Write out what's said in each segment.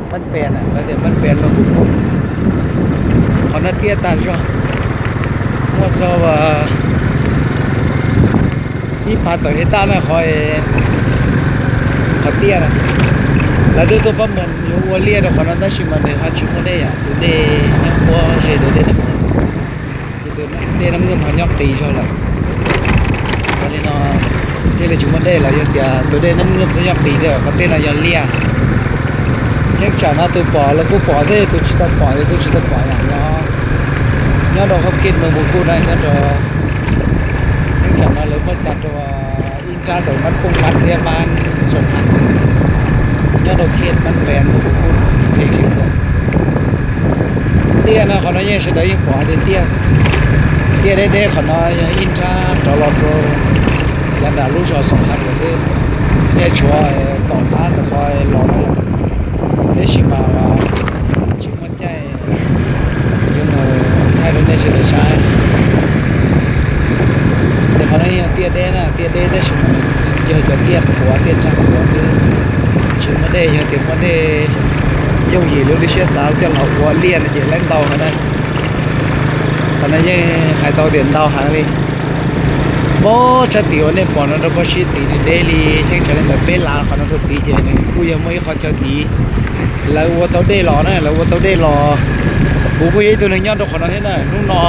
Pab Pes na, lawv tias Pab Pes no kuv mus. Qhov no tiaj tag zog, muaj txog ib phav tawm hais taj na qhov, qhov tiaj na. Lawv twb tuaj pab mus yuav ua liaj rau qhov no tab sis mas nws ho tsis muaj dej yom, tus dej nyob puag ze tus dej Nab Nkeej, ces tus dej Nab Nkeej ho nyob qis zog lawm. Ua li no thiaj li tsis muaj dej los yog tias tus dej Nab Nkeej txhob nyob qis thiab, qhov tej no yog liaj. Cheeb tsam no tus pom lawv kuj pom thiab, tus tsis tau pom ces kuj tsis tau pom yom. Nyob rau hauv khej Mws Pus Kuj na, nyob rau cheeb tsam no lawv muab cas rau ib nrab ntawm Mab Pooj Mab thiab Mab Txoos Hab, nyob rau khej Pab Pes Mws Pus Kuj, pheej xeev Khuam. Tiaj no qhov no yeej sawv daws yeej pom tias tiaj, tiaj deb deb qhov no yog ib nrab rov los rau yav nram lub zos Xoom Hab lawm xwb, thiaj tshuav tom qab ntawm qhov los no, tab sis mas tsis muaj caij yuav mus thaij rau nej sawv daws saib. Ces qhov no yog tiaj deb na, tiaj deb tab sis mas yog cov tiaj qhuav, tiaj rag qhuav xwb, tsis muaj dej. Yog tias muaj dej yooj yim li lub siab xav coj los ua liaj no ces lawv ntau heev na. Qhov no yeej hais tau tias ntau heev li. Muab tshaj tim uas nej pom no rau pab sib tid nws deb li, cheeb tsam li ntawm peb lav qhov no rau tid ces nws kuj yog muaj ib qho chaw tid lawv ua tau dej los na, lawv ua tau dej los. Kuv kuj yog ib tug neeg nyob rau qhov no thiab na, hnub no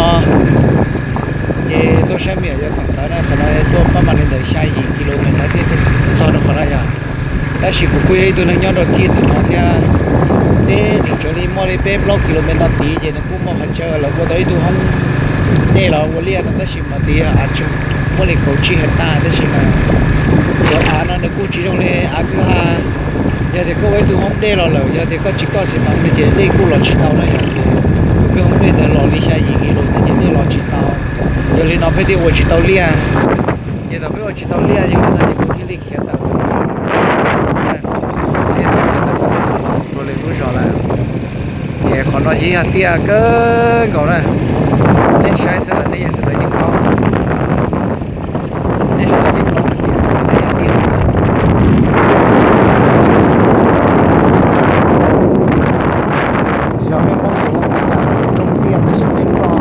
ces tuaj saib me nyuam yav xeem ntawd na, qhov no tuaj pab mam li ntawm xya yim kilomev ntawd thiaj txog rau qhov no yog. Tab sis kuv kuj yog ib tug neeg nyob rau thib tim no thiab, deb tseem tsawv li muaj li peb plaub kilomev no tid ces nws kuj muaj qhov chaw lawv ua tau ib tug hoob dej los ua liaj no tab sis mas tid yog av tsuag, muaj li kaum tsib hais tas tab sis mas cov av no nws kuj tsis zoo li av kwj ha. Yog tias koj ua ib tug hoob dej los lawm, yog tias koj tsis koj xi mas no ces dej kuj los tsis tau na yom. Ces tus kwj hoob dej ntawd los li xya yim kis lus ntawd ces dej los tsis tau. Yog li no peb thiaj ua tsis tau liaj. Ces thaum peb ua tsis tau liaj yog li no ces kuv thiaj li khiav tawm, thiaj tau khiav tawm mus rau lwm lub zos lawm. Ces qhov no yeej yog tiaj kawg nkaus na. Nej saib xwb los nej yeej sawv daws yeej paub, nej sawv daws yeej paub tias qhov no yog tiaj. Xyov peb paub tias ua li cas rooj tiaj tab sis peb ploj.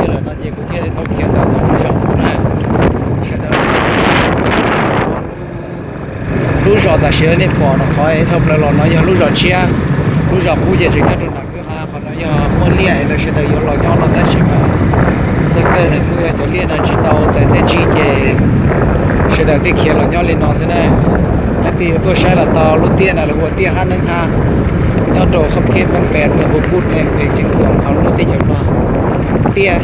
Lawm no ces kuv thiaj li tau khiav tawm tom lub zos na. Sawv daws, lub zos tam sim nej pom no qhov dhau plaws los no yog lub zos tshiab. Lub zos qub ces tseem nyob rau nram kwj ha, qhov no yog muaj liaj es lawv sawv daws yuav los nyob no tab sis mas txog kawg nws kuj yog cov liaj no tsis tau txais txiaj ntsig ces sawv daws thiaj khiav los nyob li no xwb na. Leej twg yuav tuaj saib los tau, lub tiaj no lawv hu ua tiaj Hab Neeb Hab, nyob rau hauv khej Pab Pes, Mws Pus Kuj, Phees Xeev Khuam, hauv lub teb chaws Nplog. Tiaj,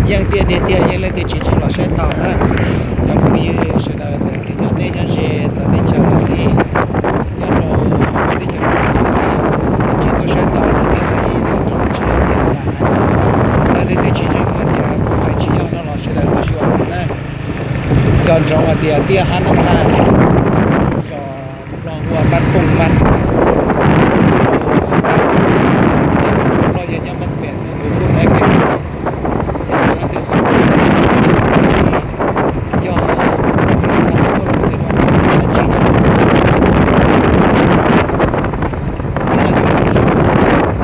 yeej tiaj tiag tiag, yeej leej twg tsis ntseeg los saib tau na. Cov phooj ywg sawv daws txawm tias yog nej nyob ze txawv teb chaws los xij, nyob rau teb chaws los xij, tsis tuaj saib tau lub tiaj no, txhob rau tsis yog tiaj tas. Leej twg twb tsis ntseeg hais tias kuv hais tsis yog no los sawv daws tuaj xyuas na. Nco ntsoov hais tias tiaj Hab Neeb Hab, zos Nplog hu ua Mab Pooj Mab, Mab Pooj Mab, xeev Nplog yog nyob Pab Pes, Mws Pus Kuj, Phees Xeev Khuam. Yog leej twg xav, yog xav tuaj rau tiaj no, dab tsi nyob rau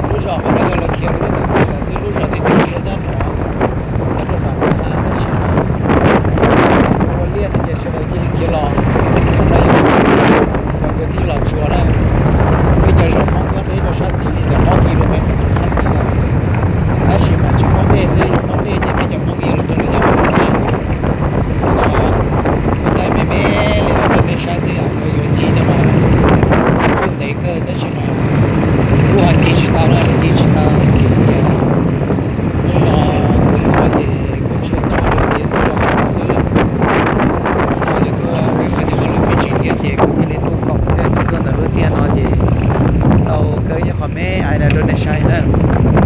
lub zos qhov no yog lawv khiav rau lub ntawm lub zos xwb, lub zos twb twb khiav nyob rau, nyob rau nram kwj ha tab sis ua liaj no ces sawv daws cia li khiav los. Ais no rau nej saib na.